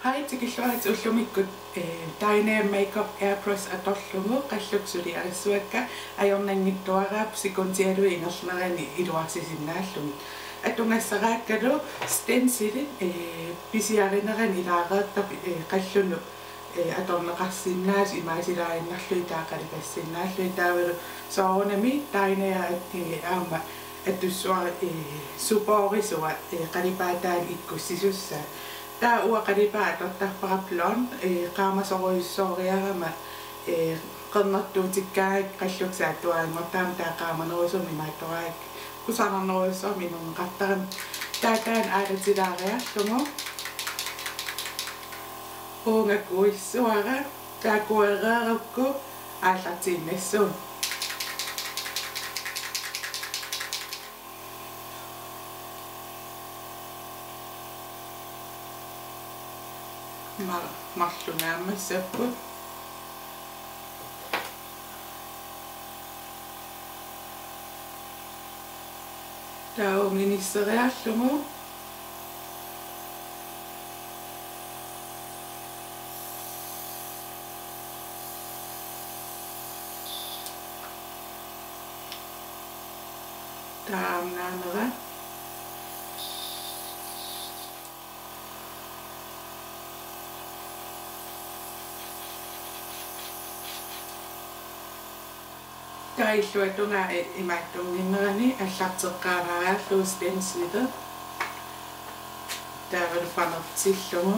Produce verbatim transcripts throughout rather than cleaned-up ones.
Hej, tikilluaritsi ullumikkut, eh, Dinair Makeup Airbrush atorlugu qallukka suliarissavakka, ajornanngitsuaraapput sekundialuit ingerlanerini iluarsisinnaallugit. Atugassaraakkalu stencilit, eh, pisiarinerani ilaareertarput, eh, qallunut, eh, atorneqarsinnaasoq imaasilaaginnarlugit taava qalipassinnaallugit taavalu soorunami Dinair, eh, aamma atussuara, eh, supoorisuat, eh, qalipaataani ikkussisussaat. Taava uanga qalipaat atortarpara Blonde, eh, qaamasorujussooriarama, eh, qernertuutikkaangakku qallukka saattuaanngortarami taava qaamanerusumik imaattoraakka kusanarnerujussuarmik inerneqartarami. Taava taanna aalatilaariarlugu uunga kuissavara, taava kuereerukku aallartiinnassuunga. Ma-, marluk naammassapput. Taava uunga inisseriarlugu. Taava aamma naanera. Taava illuatungaa i-, imaattunnginnerani allarteqqaalaariarlugu stencilit. Taavalu fanertillugu.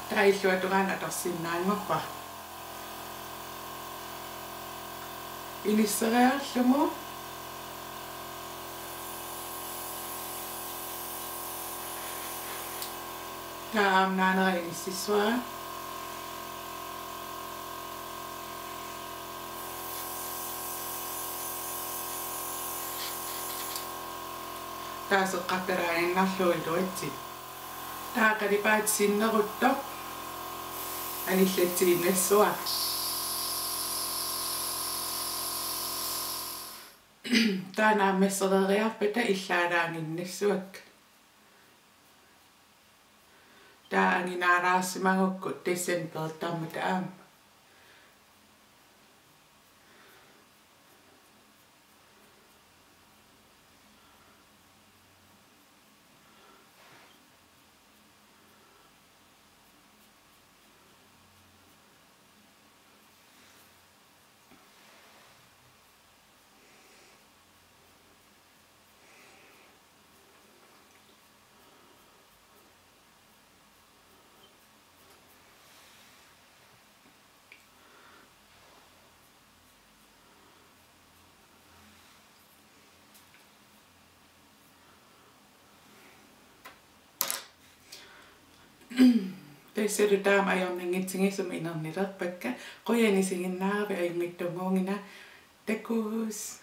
Taava illuatungaanut atorsinnaanngorpara. Inisseriarlugu. Taava aamma naanera inississavara. Taava seqqartalaaginnarlugu iluatsit. Taava qalipaatit sinneruttoq anillatsiinnassuara. Taava naammassereeriarpata illaalaaginnassuakka. Taava anginaalaarsimagukku tassani peertarmata aamma. Tassalu taama ajornanngitsigisumik inernilerpakka, qujanaq isiginnaaravit, ajunngitsunnguugina. Takuss.